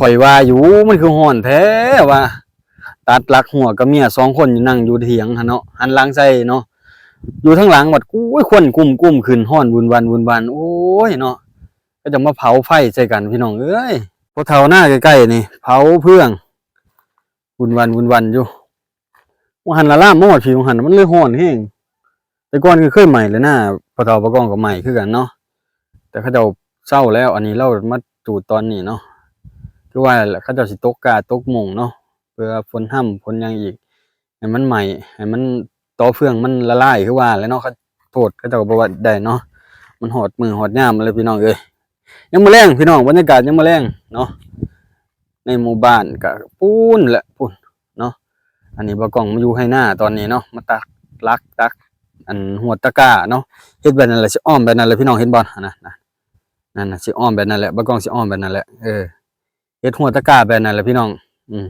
ຂ້ອຍວ່າຢູ່ ມັນຄືຮ້ອນແທ້ວ່າ ຕັດຫຼັກຮົ້ວກັບເມຍສອງຄົນຢູ່ ນັ່ງຢູ່ຖຽງຫັ້ນເນາະ ຫັນຫຼັງໃສ່ເນາະ ຢູ່ທາງຫຼັງບັດ ໂອ້ຍ ຄວັນກຸ້ມໆຂຶ້ນ ຮ້ອນວຸ່ນວານວຸ່ນວານ ໂອ້ຍເນາະ ເຂົາເຈົ້າມາເຜົາໄຟໃສ່ກັນ ພີ່ນ້ອງເອີຍ. ພໍ່ເຖົ້ານາໃກ້ໆນີ້ ເຜົາເຟືອງວຸ່ນວານວຸ່ນວານຢູ່. ວ່າຫັ້ນລະ ລາມມາຮອດພີ້ ວ່າຫັ້ນ ມັນເລີຍຮ້ອນແຮງ. ແຕ່ກ່ອນກໍເຄີຍໄໝ້ແຫຼະນາ ພໍ່ເຖົ້າປ້າກອງກໍໄໝ້ຄືກັນເນາະ ແຕ່ເຂົາເຈົ້າເຊົາແລ້ວ. ອັນນີ້ລາວມາຈູດຕອນນີ້ເນາະ ຄືວ່າແຫຼະ ເຂົາເຈົ້າຊິຕົກກ້າຕົກໂມງເນາະ ເພື່ອຝົນຮຳຝົນຫຍັງອີກ ໃຫ້ມັນໄໝ້ ໃຫ້ມັນ ຕໍ່ເຟືອງມັນລະລາຍ ຄືວ່າແຫຼະເນາະ. ໂພດເຂົາເຈົ້າກໍບໍ່ວ່າໄດ້ເນາະ ມັນຮອດມື້ຮອດຍາມແລ້ວ ພີ່ນ້ອງເອີຍ. ຍາມມື້ແລງ ພີ່ນ້ອງ ບັນຍາກາດຍາມມື້ແລງເນາະ ໃນໝູ່ບ້ານກະພຸ້ນແຫຼະພຸ້ນເນາະ. ອັນນີ້ບ່າວກ້ອງມາຢູ່ໄຮ່ນາຕອນນີ້ເນາະ ມາຕັກຫຼັກ ຕັກອັນຮວດຕະກ້າເນາະ ເຮັດແບບນັ້ນແຫຼະ ຊິອ້ອມແບບນັ້ນແຫຼະ ພີ່ນ້ອງເຫັນບໍ່ ຫັ້ນນະ ນັ້ນນະ ຊິອ້ອມແບບນັ້ນແຫຼະ ບ່າວກ້ອງຊິອ້ອມແບບນັ້ນແຫຼະ ເອີ ເຮັດຮວດຕະກ້າແບບນັ້ນແຫຼະ ພີ່ນ້ອງ. ອືມ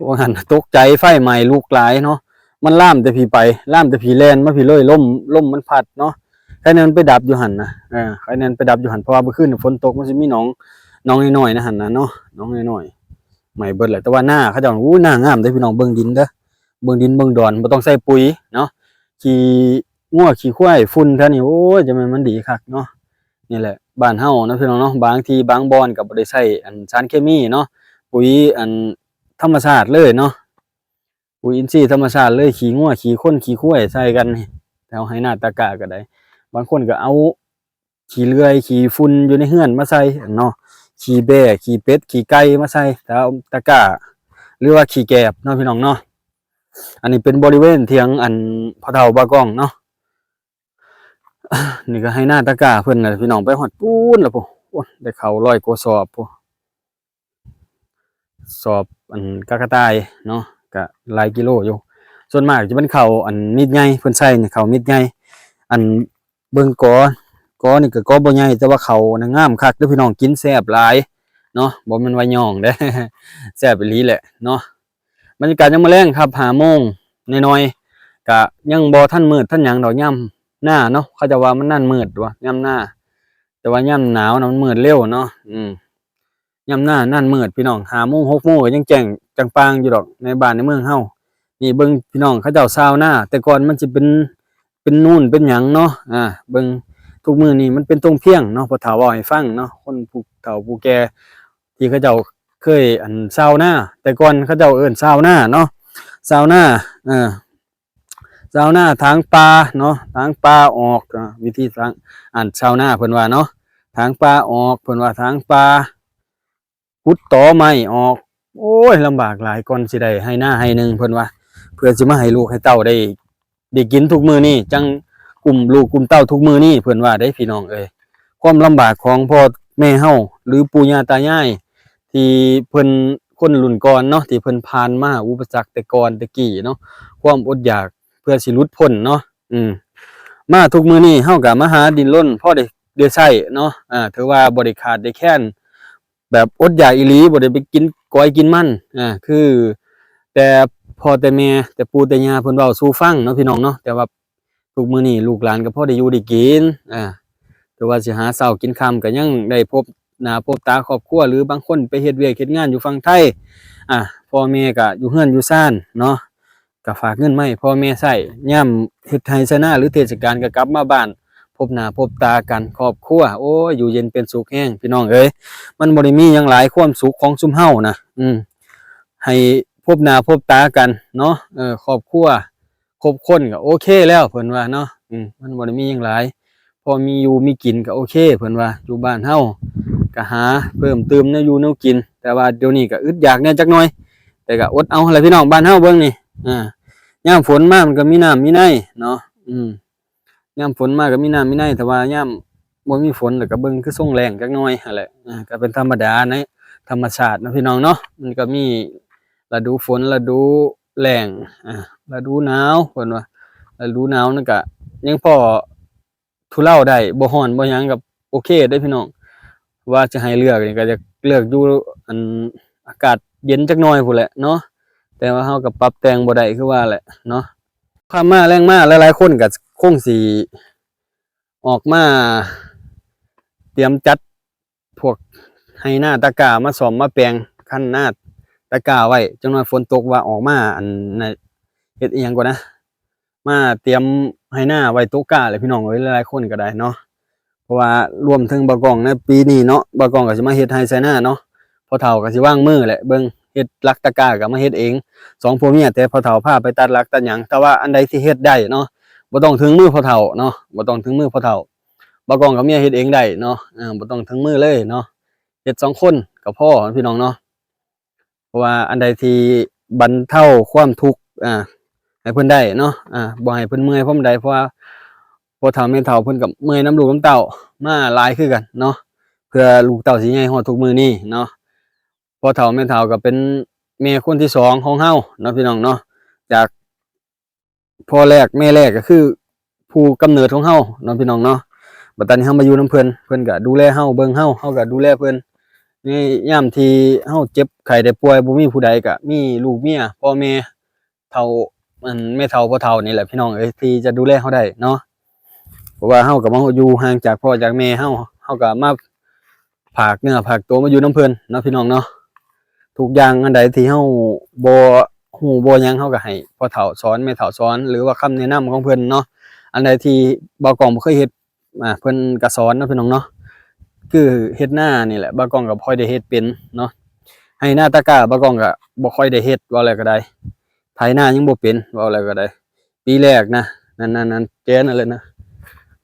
ວ່າຫັ້ນ ຕົກໃຈ ໄຟໄໝ້ລຸກຫຼາຍເນາະ ມັນລາມແຕ່ພີ້ໄປ ລາມແຕ່ພີ້ ແລ່ນມາພີ້ເລີຍ ລົມ ລົມມັນພັດເນາະ. ໃຄແນ່ມັນໄປດັບຢູ່ຫັ້ນນະ ເອີ ໃຄແນ່ມັນໄປດັບຢູ່ຫັ້ນ ເພາະວ່າມື້ຄືນຝົນຕົກ ມັນຊິມີໜອງ ໜອງນ້ອຍໆໃນຫັ້ນນະເນາະ ໜອງນ້ອຍໆ ໄໝ້ເບິດແຫຼະ. ແຕ່ວ່ານາເຂົາເຈົ້າ ໂອ້ ນາງາມເດ້ ພີ່ນ້ອງ ເບິ່ງດິນເດີ ເບິ່ງດິນເບິ່ງດອນ ບໍ່ຕ້ອງໃສ່ປຸ໋ຍເນາະ ຂີ້ງົວຂີ້ຄວາຍ ຝຸ່ນແຖວນີ້ ໂອ້ຍ ຈະແມ່ນມັນດີຄັກເນາະ. ນີ້ແຫຼະ ບ້ານເຮົາເນາະ ພີ່ນ້ອງເນາະ ບາງທີ່ບາງບ່ອນກໍບໍ່ໄດ້ໃຊ້ອັນສານເຄມີເນາະ ປຸ໋ຍອັນທຳມະຊາດເລີຍເນາະ ປຸ໋ຍອິນຊີທຳມະຊາດເລີຍ ຂີ້ງົວ ຂີ້ຄົນ ຂີ້ຄວາຍໃສ່ກັນ ແຖວໄຮ່ນາຕາກ້າກໍໄດ້. ບາງຄົນກໍເອົາຂີ້ເລື່ອຍ ຂີ້ຝຸ່ນຢູ່ໃນເຮືອນມາໃສ່ເນາະ ຂີ້ແບ້ ຂີ້ເປັດ ຂີ້ໄກ່ມາໃສ່ແຖວຕາກ້າ ຫຼືວ່າຂີ້ແກບເນາະ ພີ່ນ້ອງເນາະ. ອັນນີ້ເປັນບໍລິເວນຖຽງອັນພໍ່ເຖົ້າບ່າວກ້ອງເນາະ. ນີ້ກໍໄຮ່ນາຕາກ້າເພິ່ນນະ ພີ່ນ້ອງ ໄປຮອດປູ້ນລະພຸ້ນ ໂອ້ຍ ໄດ້ເຂົ້າຮ້ອຍກວ່າສອບພຸ້ນ ສອບອັນກະກະຕ່າຍເນາະ ກະຫຼາຍກິໂລຢູ່. ສ່ວນມາກຈະເປັນເຂົ້າອັນມິດໃຫຍ່ ເພິ່ນໃສ່ນີ້ເຂົ້າມິດໃຫຍ່. ອັນເບິ່ງກໍ ກໍນີ້ກໍກໍບໍ່ໃຫຍ່ ແຕ່ວ່າເຂົ້ານະງາມຄັກເດີ ພີ່ນ້ອງ ກິນແຊບຫຼາຍເນາະ ບໍ່ແມ່ນວ່າຍ້ອງເດ້ ແຊບອີ່ຫຼີແຫຼະເນາະ. ບັນຍາກາດຍາມມື້ແລງຄັບ ຫ້າໂມງໜ້ອຍໆ ກະຍັງບໍ່ທັນມືດທັນຫຍັງດອກ ຍາມໜ້າເນາະ ເຂົາເຈົ້າວ່າມັນນານມືດວ່າຍາມໜ້າ ແຕ່ວ່າຍາມໜາວນະມັນມືດເລັວເນາະ. ອືມ ຍາມໜ້ານານມືດ ພີ່ນ້ອງ ຫ້າໂມງ ຫົກໂມງກໍຍັງແຈ້ງຈາງປ່າງຢູ່ດອກ ໃນບ້ານໃນເມືອງເຮົາ. ນີ້ເບິ່ງ ພີ່ນ້ອງ ເຂົາເຈົ້າຊາວນາ ແຕ່ກ່ອນມັນຊິເປັນ ເປັນນູນເປັນຫຍັງເນາະ ອາ ເບິ່ງ ທຸກມື້ນີ້ມັນເປັນຕົງພຽງເນາະ ພໍ່ເຖົ້າເວົ້າໃຫ້ຟັງເນາະ ຄົນຜູ້ເຖົ້າຜູ້ແກ່ ທີ່ເຂົາເຈົ້າເຄີຍອັນຊາວນາ ແຕ່ກ່ອນເຂົາເຈົ້າເອີ້ນຊາວນາເນາະ ຊາວນາ ເອີ ຊາວນາຖາງປ່າເນາະ ຖາງປ່າອອກ ເອີ ວິທີທາງ ອັນຊາວນາເພິ່ນວ່າເນາະ ຖາງປ່າອອກ ເພິ່ນວ່າຖາງປ່າ ຂຸດຕໍໄມ້ອອກ ໂອ້ຍ ລຳບາກຫຼາຍ ກ່ອນຊິໄດ້ໄຮ່ນາໄຮ່ໜຶ່ງ ເພິ່ນວ່າ ເພື່ອຊິມາໃຫ້ລູກໃຫ້ເຕົ້າໄດ້ ໄດ້ກິນທຸກມື້ນີ້ ຈັ່ງກຸ້ມລູກກຸ້ມເຕົ້າທຸກມື້ນີ້ ເພິ່ນວ່າເດ້ ພີ່ນ້ອງເອີຍ. ຄວາມລຳບາກຂອງພໍ່ແມ່ເຮົາ ຫຼື ປູ່ຍ່າຕາຍາຍ ທີ່ເພິ່ນ ຄົນລຸ້ນກ່ອນເນາະ ທີ່ເພິ່ນຜ່ານມາອຸປະສັກແຕ່ກ່ອນແຕ່ກີ້ເນາະ ຄວາມອົດຢາກເພື່ອຊິຫຼຸດພົ້ນເນາະ ອືມ ມາທຸກມື້ນີ້ເຮົາກໍມາຫາດີ້ນລົນພໍໄດ້ ໄດ້ໃຊ້ເນາະ ອາ ຖືວ່າບໍ່ໄດ້ຂາດໄດ້ແຄນ ແບບອົດຢາກອີ່ຫຼີ ບໍ່ໄດ້ໄປກິນກອຍກິນມັນ ອາ ຄືແຕ່ພໍ່ແຕ່ແມ່ ແຕ່ປູ່ແຕ່ຍ່າເພິ່ນເວົ້າສູ່ຟັງເນາະ ພີ່ນ້ອງເນາະ ແຕ່ວ່າທຸກມື້ນີ້ລູກຫຼານກໍພໍໄດ້ຢູ່ໄດ້ກິນ ອາ ຖືວ່າຊິຫາເຊົ້າກິນຄ່ຳກໍຍັງໄດ້ພົບໜ້າພົບຕາຄອບຄົວ ຫຼື ບາງຄົນໄປເຮັດວຽກເຮັດງານຢູ່ຝັ່ງໄທ ອາ ພໍ່ແມ່ກໍຢູ່ເຮືອນຢູ່ຊານເນາະ ກໍຝາກເງິນມາໃຫ້ພໍ່ແມ່ໃຊ້ ຍາມເຮັດໄຮ່ໄຖນາ ຫຼື ເທດສະການກໍກັບມາບ້ານ ພົບໜ້າພົບຕາກັນຄອບຄົວ ໂອ້ຍ ຢູ່ເຢັນເປັນສຸກແຮງ ພີ່ນ້ອງເອີຍ. ມັນບໍ່ໄດ້ມີຫຍັງຫຼາຍ ຄວາມສຸກຂອງຊຸມເຮົານະ ອືມ ໃຫ້ພົບໜ້າພົບຕາກັນເນາະ ເອີ ຄອບຄົວຄົບຄົນກໍໂອເຄແລ້ວ ເພິ່ນວ່າເນາະ ອືມ ມັນບໍ່ໄດ້ມີຫຍັງຫຼາຍ ພໍມີຢູ່ມີກິນກໍໂອເຄ ເພິ່ນວ່າ ຢູ່ບ້ານເຮົາກໍຫາເພີ່ມຕື່ມແນວຢູ່ແນວກິນ ແຕ່ວ່າດຽວນີ້ກໍອຶດຢາກແດ່ຈັກໜ່ອຍ ແຕ່ກໍອົດເອົາຫັ້ນແຫຼະ ພີ່ນ້ອງ ບ້ານເຮົາເບິ່ງນີ້ ອາ ຍາມຝົນມາມັນກໍມີນ້ຳມີໃນເນາະ ອືມ ຍາມຝົນມາກໍມີນ້ຳມີໃນ ແຕ່ວ່າຍາມບໍ່ມີຝົນແລ້ວກໍເບິ່ງຄືຊົງແລ້ງຈັກໜ່ອຍຫັ້ນແຫຼະ ອາ ກໍເປັນທຳມະດາໃນທຳມະຊາດເນາະ ພີ່ນ້ອງເນາະ ມັນກໍມີລະດູຝົນ ລະດູແລ້ງ ອາ ລະດູໜາວ ເພິ່ນວ່າ ລະດູໜາວນັ້ນກໍຍັງພໍ ທຸເລົາໄດ້ ບໍ່ຮ້ອນບໍ່ຫຍັງກໍໂອເຄເດ້ພີ່ນ້ອງ. ວ່າຈະໃຫ້ເລືອກນີ້ກໍຢາກເລືອກຢູ່ອັນອາກາດເຢັນຈັກໜ່ອຍພຸ້ນແຫຼະເນາະ, ແຕ່ວ່າເຮົາກໍປັບແຕ່ງບໍ່ໄດ້ຄືວ່າແຫຼະເນາະ. ຄ່ຳມາແລງມາ ຫຼາຍໆຄົນກໍຄົງຊິອອກມາຕຽມຈັດ ພວກ ໄຮ່ນາຕາກ້າມາສ້ອມມາແປງ ຄັນນາຕາກ້າໄວ້ ຈັກໜ່ອຍຝົນຕົກວ່າອອກມາ ອັນນັ້ນ ເຮັດອີ່ຫຍັງກ່ອນນະ ມາຕຽມໄຮ່ນາໄວ້ຕົກກ້າແຫຼະພີ່ນ້ອງເອີຍ ຫຼາຍໆຄົນກໍໄດ້ເນາະ. ເພາະວ່າລວມເຖິງບ່າວກ້ອງໃນປີນີ້ເນາະ ບ່າວກ້ອງກໍຊິມາເຮັດໄຮ່ໃສ່ນາເນາະ ພໍ່ເຖົ້າກໍຊິວາງມືແຫຼະ ເບິ່ງເຮັດຫຼັກຕາກ້າກໍມາເຮັດເອງ ສອງຜົວເມຍ ແຕ່ພໍ່ເຖົ້າພາໄປຕັດຫຼັກຕັດຫຍັງ ແຕ່ວ່າອັນໃດທີ່ເຮັດໄດ້ເນາະ ບໍ່ຕ້ອງເຖິງມືພໍ່ເຖົ້າເນາະ ບໍ່ຕ້ອງເຖິງມືພໍ່ເຖົ້າ ບ່າວກ້ອງກັບເມຍເຮັດເອງໄດ້ເນາະ ເອີ ບໍ່ຕ້ອງເຖິງມືເລີຍເນາະ ເຮັດສອງຄົນກໍພໍພີ່ນ້ອງເນາະ. ເພາະວ່າອັນໃດທີ່ບັນເທົາຄວາມທຸກ ອ່າ ໃຫ້ເພິ່ນໄດ້ເນາະ ອ່າ ບໍ່ໃຫ້ເພິ່ນເມື່ອຍພວາມໃດ ເພາະວ່າພໍ່ເຖົ້າແມ່ເຖົ້າເພິ່ນກໍເມື່ອຍນຳລູກນຳເຕົ້າມາຫຼາຍຄືກັນເນາະ ເພື່ອລູກເຕົ້າຊິໃຫຍ່ຮອດທຸກມື້ນີ້ເນາະ. ພໍ່ເຖົ້າແມ່ເຖົ້າກໍເປັນແມ່ຄົນທີສອງຂອງເຮົາເນາະ ພີ່ນ້ອງເນາະ ຈາກ ພໍ່ແລກແມ່ແລກກໍຄືຜູ້ກຳເນີດຂອງເຮົາເນາະ ພີ່ນ້ອງເນາະ. ບັດຕານີ້ເຮົາມາຢູ່ນຳເພິ່ນ ເພິ່ນກໍດູແລເຮົາ ເບິ່ງເຮົາ ເຮົາກໍດູແລເພິ່ນ ໃນຍາມທີ່ເຮົາເຈັບໄຂ້ໄດ້ປ່ວຍ ບໍ່ມີຜູ້ໃດ ກໍມີລູກເມຍ ພໍ່ແມ່ ເຖົ້າ ອັນ ແມ່ເຖົ້າພໍ່ເຖົ້ານີ້ແຫຼະ ພີ່ນ້ອງເອີຍ ທີ່ຈະດູແລເຮົາໄດ້ເນາະ. ເພາະວ່າເຮົາກໍມາຢູ່ຫ່າງຈາກພໍ່ຈາກແມ່ເຮົາ ເຮົາກໍມາ ຝາກເນື້ອຝາກໂຕມາຢູ່ນຳເພິ່ນເນາະ ພີ່ນ້ອງເນາະ. ທຸກຢ່າງອັນໃດທີ່ເຮົາບໍ່ຮູ້ບໍ່ຫຍັງ ເຮົາກໍໃຫ້ພໍ່ເຖົ້າສອນ ແມ່ເຖົ້າສອນ ຫຼືວ່າຄຳແນະນຳຂອງເພິ່ນເນາະ. ອັນໃດທີ່ບ່າວກ້ອງບໍ່ເຄີຍເຮັດ ອ່າ ເພິ່ນກໍສອນເນາະ ພີ່ນ້ອງເນາະ. ຄືເຮັດນານີ້ແຫຼະ ບ່າວກ້ອງກໍບໍ່ຄ່ອຍໄດ້ເຮັດເປັນເນາະ. ໄຮ່ນາຕາກ້າບ່າວກ້ອງກໍບໍ່ຄ່ອຍໄດ້ເຮັດ ເວົ້າແລ້ວກໍໄດ້ ໄຖນາຍັງບໍ່ເປັນ ເວົ້າແລ້ວກໍໄດ້. ປີແລກນະ ນັ້ນໆໆ ແຈນັ້ນແຫຼະນະ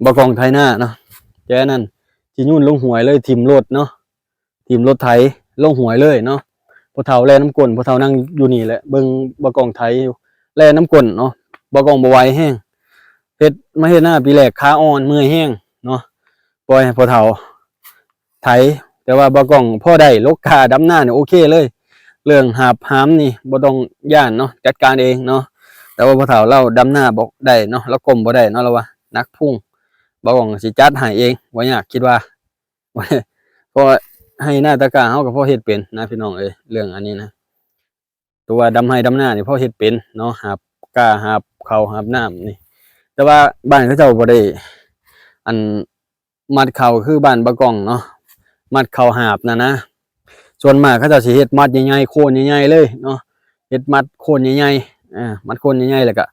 ບ່າວກ້ອງໄຖນາເນາະ ແຈນັ້ນ ຊິໂຍນລົງຫ້ວຍເລີຍ ຖິ້ມລົດເນາະ ຖິ້ມລົດໄຖລົງຫ້ວຍເລີຍເນາະ. ພໍ່ເຖົ້າແລ່ນຳກົ້ນ ພໍ່ເຖົ້ານັ່ງຢູ່ນີ້ແຫຼະ ເບິ່ງບ່າວກ້ອງໄຖຢູ່ ແລ່ນຳກົ້ນເນາະ. ບ່າວກ້ອງບໍ່ໄຫວແຮງ ເຮັດ ມາເຮັດນາປີແລກຂາອ່ອນ ເມື່ອຍແຮງເນາະ ປ່ອຍໃຫ້ພໍ່ເຖົ້າ ໄຖ ແຕ່ວ່າບ່າວກ້ອງພໍໄດ້ ລົກກ້າດຳນານີ້ໂອເຄເລີຍ ເລື່ອງຫາບຫາມນີ້ບໍ່ຕ້ອງຢ້ານເນາະ ຈັດການເອງເນາະ. ແຕ່ວ່າພໍ່ເຖົ້າລາວດຳນາບໍ່ໄດ້ເນາະ ລາວກົ້ມບໍ່ໄດ້ເນາະ ລາວວ່າໜັກພຸງ ບ່າວກ້ອງຊິຈັດໃຫ້ເອງ ບໍ່ຍາກ ຄິດວ່າ ເພາະວ່າໄຮ່ນາຕາກ້າເຮົາກໍພໍເຮັດເປັນນະ ພີ່ນ້ອງເອີຍ ເລື່ອງອັນນີ້ນະ. ຕົວດຳໄຮ່ດຳນານີ້ພໍເຮັດເປັນເນາະ ຫາບກ້າ ຫາບເຂົ້າ ຫາບນ້ຳນີ້. ແຕ່ວ່າບ້ານເຂົາເຈົ້າບໍ່ໄດ້ ອັນ ມັດເຂົ້າຄືບ້ານບ່າວກ້ອງເນາະ ມັດເຂົ້າຫາບນັ້ນນະ. ສ່ວນມາກເຂົາເຈົ້າຊິເຮັດມັດໃຫຍ່ໆ ໂຄນໃຫຍ່ໆເລີຍເນາະ ເຮັດມັດໂຄນໃຫຍ່ໆ ອ່າ ມັດໂຄນໃຫຍ່ໆ ແລ້ວກໍ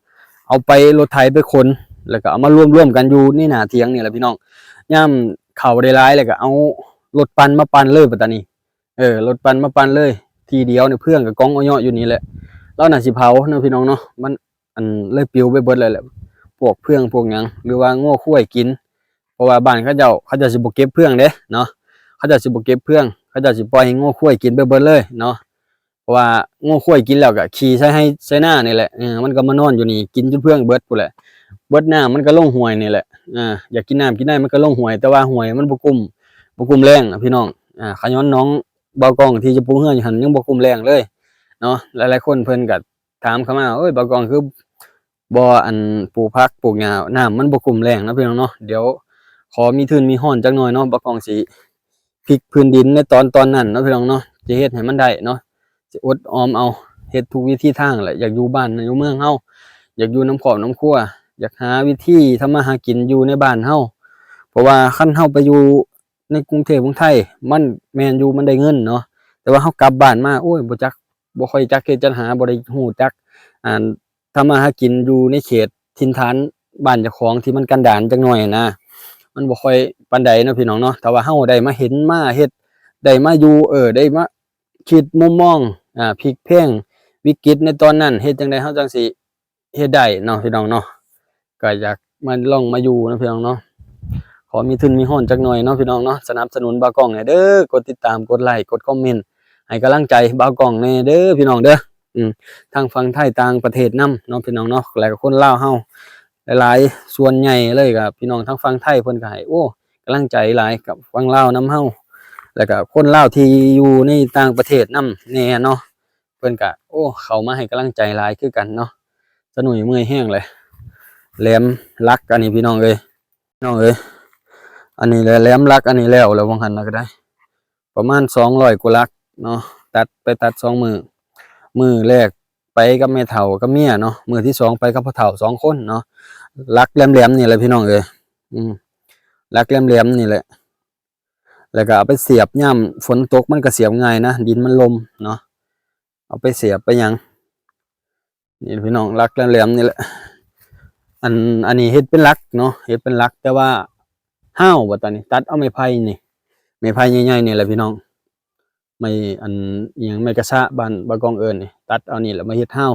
ເອົາໄປລົດໄຖໄປຂົນ ແລ້ວກໍເອົາມາລວມໆກັນຢູ່ໃນໜ້າຖຽງນີ້ແຫຼະ ພີ່ນ້ອງ. ຍາມເຂົ້າໄດ້ຫຼາຍ ແລ້ວກໍເອົາລົດປັ່ນມາປັ່ນເລີຍ ບັດຕານີ້ ເອີ ລົດປັ່ນມາປັ່ນເລີຍ ທີດຽວນີ້ ເຟືອງກໍກອງເອາະເຍາະຢູ່ນີ້ແຫຼະ. ລາວໜ້າຊິເຜົາເນາະ ພີ່ນ້ອງເນາະ ມັນ ອັນ ເລີຍປິວໄປເບິດເລີຍແຫຼະ ພວກເຟືອງພວກຫຍັງ ຫຼືວ່າງົວຄວາຍກິນ. ເພາະວ່າບ້ານເຂົາເຈົ້າ ເຂົາເຈົ້າຊິບໍ່ເກັບເຟືອງເດ້ເນາະ ເຂົາເຈົ້າຊິບໍ່ເກັບເຟືອງ ເຂົາເຈົ້າຊິປ່ອຍໃຫ້ງົວຄວາຍກິນໄປເບິດເລີຍເນາະ. ເພາະວ່າງົວຄວາຍກິນແລ້ວກໍຂີ້ໃສ່ໄຮ່ໃສ່ນານີ້ແຫຼະ ເອີ ມັນກໍມານອນຢູ່ນີ້ ກິນຈົນເຟືອງເບິດພຸ້ນແຫຼະ ເບິດນ້ຳມັນກໍລົງຫ້ວຍນີ້ແຫຼະ. ອ່າ ຢາກກິນນ້ຳກິນໃນມັນກໍລົງຫ້ວຍ ແຕ່ວ່າຫ້ວຍມັນບໍ່ກຸ້ມ ບໍ່ກຸ້ມແລ້ງນະ ພີ່ນ້ອງ. ອ່າ ຂະຍ້ອນໜອງບ່າວກ້ອງທີ່ຈະປູກເຮືອນຢູ່ຫັ້ນຍັງບໍ່ກຸ້ມແລ້ງເລີຍເນາະ. ຫຼາຍໆຄົນເພິ່ນກໍຖາມເຂົ້າມາ ໂອ້ຍ ບ່າວກ້ອງຄືບໍ່ ອັນ ປູກຜັກປູກຫຍ້າ ນ້ຳມັນບໍ່ກຸ້ມແລ້ງເນາະ ພີ່ນ້ອງເນາະ. ດຽວຂໍມີທຶນມີຮອນຈັກໜ່ອຍເນາະ ບ່າວກ້ອງຊິ ພລິກພື້ນດິນໃນຕອນ ຕອນນັ້ນເນາະ ພີ່ນ້ອງເນາະ ຊິເຮັດໃຫ້ມັນໄດ້ເນາະ. ຊິອົດອອມເອົາ ເຮັດທຸກວິທີທາງແຫຼະ ຢາກຢູ່ບ້ານຢູ່ເມືອງເຮົາ ຢາກຢູ່ນຳຄອບນຳຄົວ ຢາກຫາວິທີທຳມາຫາກິນຢູ່ໃນບ້ານເຮົາ. ເພາະວ່າຄັນເຮົາໄປຢູ່ໃນກຸງເທບກຸງໄທ ມັນແມ່ນຢູ່ ມັນໄດ້ເງິນເນາະ ແຕ່ວ່າເຮົາກັບບ້ານມາ ໂອ້ຍ ບໍ່ຈັກ ບໍ່ຄ່ອຍຈັກເຮັດຈັກຫາ ບໍ່ໄດ້ຮູ້ຈັກ ອັນ ທຳມາຫາກິນຢູ່ໃນເຂດຖິ່ນຖານບ້ານເຈົ້າຂອງທີ່ມັນກັນດານຈັກໜ່ອຍນະ ມັນບໍ່ຄ່ອຍປານໃດເນາະ ພີ່ນ້ອງເນາະ. ແຕ່ວ່າເຮົາໄດ້ມາເຫັນມາເຮັດ ໄດ້ມາຢູ່ ເອີ ໄດ້ມາຄິດມຸມມອງ ອ່າ ພລິກແພງວິກິດໃນຕອນນັ້ນ ເຮັດຈັ່ງໃດເຮົາຈັ່ງຊິເຮັດໄດ້ເນາະ ພີ່ນ້ອງເນາະ. ກໍຢາກມາລອງມາຢູ່ເນາະ ພີ່ນ້ອງເນາະ. ຂໍມີທຶນມີຮອນຈັກໜ່ອຍເນາະ ພີ່ນ້ອງເນາະ ສະໜັບສະໜູນບ່າວກ້ອງແດ່ເດີ ກົດຕິດຕາມ ກົດໄລ ກົດຄອມເມັນ ໃຫ້ກຳລັງໃຈບ່າວກ້ອງແດ່ເດີ ພີ່ນ້ອງເດີ. ອືມ ທາງຝັ່ງໄທຕ່າງປະເທດນຳເນາະ ພີ່ນ້ອງເນາະ ແລ້ວກໍຄົນລາວເຮົາຫຼາຍໆ ສ່ວນໃຫຍ່ເລີຍກໍພີ່ນ້ອງທາງຝັ່ງໄທເພິ່ນກໍໃຫ້ ໂອ້ ກຳລັງໃຈຫຼາຍກັບຝັ່ງລາວນຳເຮົາ ແລ້ວກໍຄົນລາວທີ່ຢູ່ໃນຕ່າງປະເທດນຳແດ່ເນາະ ເພິ່ນກະ ໂອ້ ເຂົ້າມາໃຫ້ກຳລັງໃຈຫຼາຍຄືກັນເນາະ. ສະໜຸຍເມື່ອຍແຮງເລີຍ ແຫຼມຫຼັກອັນນີ້ ພີ່ນ້ອງເອີຍ ນ້ອງເອີຍ ອັນນີ້ແຫຼະ ແຫຼມຫຼັກອັນນີ້ແລ້ວ ແລ້ວວ່າງຫັ້ນນະກໍໄດ້ ປະມານສອງຮ້ອຍກວ່າຫຼັກເນາະ ຕັດໄປຕັດສອງມື້ ມື້ແລກໄປກັບແມ່ເຖົ້າກັບເມຍເນາະ ມື້ທີສອງໄປກັບພໍ່ເຖົ້າສອງຄົນເນາະ. ຫຼັກແຫຼມໆນີ້ແຫຼະ ພີ່ນ້ອງເອີຍ ອືມ ຫຼັກແຫຼມໆນີ້ແຫຼະ. ແລ້ວກໍເອົາໄປສຽບ ຍາມຝົນຕົກມັນກໍສຽບງ່າຍນະ ດິນມັນລົມເນາະ ເອົາໄປສຽບໄປຫຍັງ. ນີ້ພີ່ນ້ອງ ຫຼັກແຫຼມໆນີ້ແຫຼະ ອັນ ອັນນີ້ເຮັດເປັນຫຼັກເນາະ ເຮັດເປັນຫຼັກ ແຕ່ວ່າຮ້າວບໍ່ ຕອນນີ້ ຕັດເອົາໄມ້ໄຜ່ນີ້ ໄມ້ໄຜ່ໃຫຍ່ໆນີ້ແຫຼະພີ່ນ້ອງ ໄມ້ ອັນ ອີ່ຫຍັງ ໄມ້ກະຊະ ບ້ານບ່າວກ້ອງເອີ້ນນີ້ ຕັດເອົານີ້ແຫຼະມາເຮັດຮ້າວ.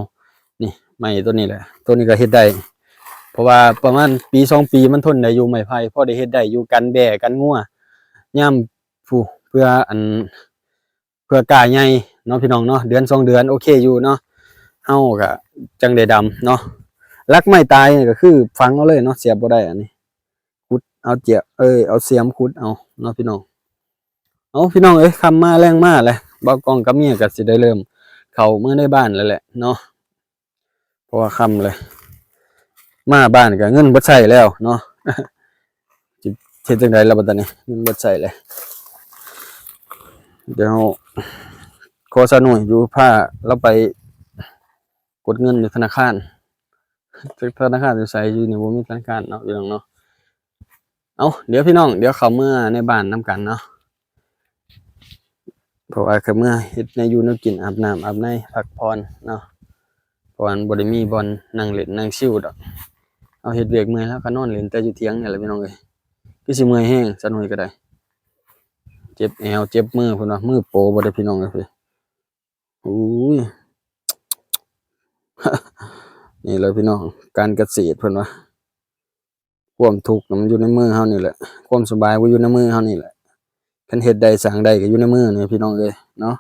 ນີ້ ໄມ້ໂຕນີ້ແຫຼະ ໂຕນີ້ກໍເຮັດໄດ້ ເພາະວ່າປະມານປີສອງປີມັນທົນໄດ້ຢູ່ ໄມ້ໄຜ່ ພໍໄດ້ເຮັດໄດ້ຢູ່ ກັນແບ້ກັນງົວ ຍາມ ຜູ້ ເພື່ອ ອັນ ເພື່ອກ້າໃຫຍ່ເນາະພີ່ນ້ອງເນາະ ເດືອນສອງເດືອນໂອເຄຢູ່ເນາະ ເຮົາກໍຈັ່ງໄດ້ດຳເນາະ. ຫຼັກໄມ້ຕາຍນີ້ກໍຄືຝັງເອົາເລີຍເນາະ ສຽບບໍ່ໄດ້ ອັນນີ້ ຂຸດເອົາເຈຍ ເອີຍ ເອົາສຽມຂຸດເອົາເນາະພີ່ນ້ອງ. ເອົາ ພີ່ນ້ອງເອີຍ ຄ່ຳມາແລງມາແຫຼະ ບ່າວກ້ອງກັບເມຍກໍຊິໄດ້ເລີ່ມເຂົ້າເມືອໃນບ້ານແລ້ວແຫຼະເນາະ ເພາະວ່າຄ່ຳແລ້ວ ມາບ້ານກໍເງິນເບິດໃຊ້ແລ້ວເນາະ ຊິເຮັດຈັ່ງໃດລະບັດນີ້ ເງິນເບິດໃຊ້ແລ້ວ. ດຽວຂໍສາວໜຸ່ຍຢູ່ ພາລາວໄປກົດເງິນຢູ່ທະນາຄານ ຈັກທະນາຄານຢູ່ໃສ ຢູ່ນີ້ບໍ່ມີທະນາຄານເນາະ ພີ່ນ້ອງເນາະ. ເອົາ ດຽວພີ່ນ້ອງ ດຽວເຂົ້າເມືອໃນບ້ານນຳກັນເນາະ ເພາະວ່າກໍເມືອເຮັດແນວຢູ່ແນວກິນ ອາບນ້ຳອາບໃນ ພັກຜ່ອນເນາະ ເພາະວ່າມັນບໍ່ໄດ້ມີບ່ອນນັ່ງຫຼິ້ນນັ່ງຊິວດອກ. ເຮົາເຮັດວຽກເມື່ອຍ ເຮົາກໍນອນຫຼິ້ນແຕ່ຢູ່ຖຽງນີ້ແຫຼະພີ່ນ້ອງເອີຍ. ຄືຊິເມື່ອຍແຮງ ສາວໜຸ່ຍກໍໄດ້ ເຈັບແອວເຈັບມື ເພິ່ນວ່າ ມືໂປບໍ່ໄດ້ພີ່ນ້ອງເອີຍ. ໂອ້ຍ ນີ້ແຫຼະພີ່ນ້ອງ ການກະເສດ ເພິ່ນວ່າ ຄວາມທຸກນະມັນຢູ່ໃນມືເຮົານີ້ແຫຼະ ຄວາມສະບາຍກໍຢູ່ໃນມືເຮົານີ້ແຫຼະ. ຄັນເຮັດໄດ້ສ້າງໄດ້ກໍຢູ່ໃນມືນີ້ພີ່ນ້ອງເອີຍເນາະ.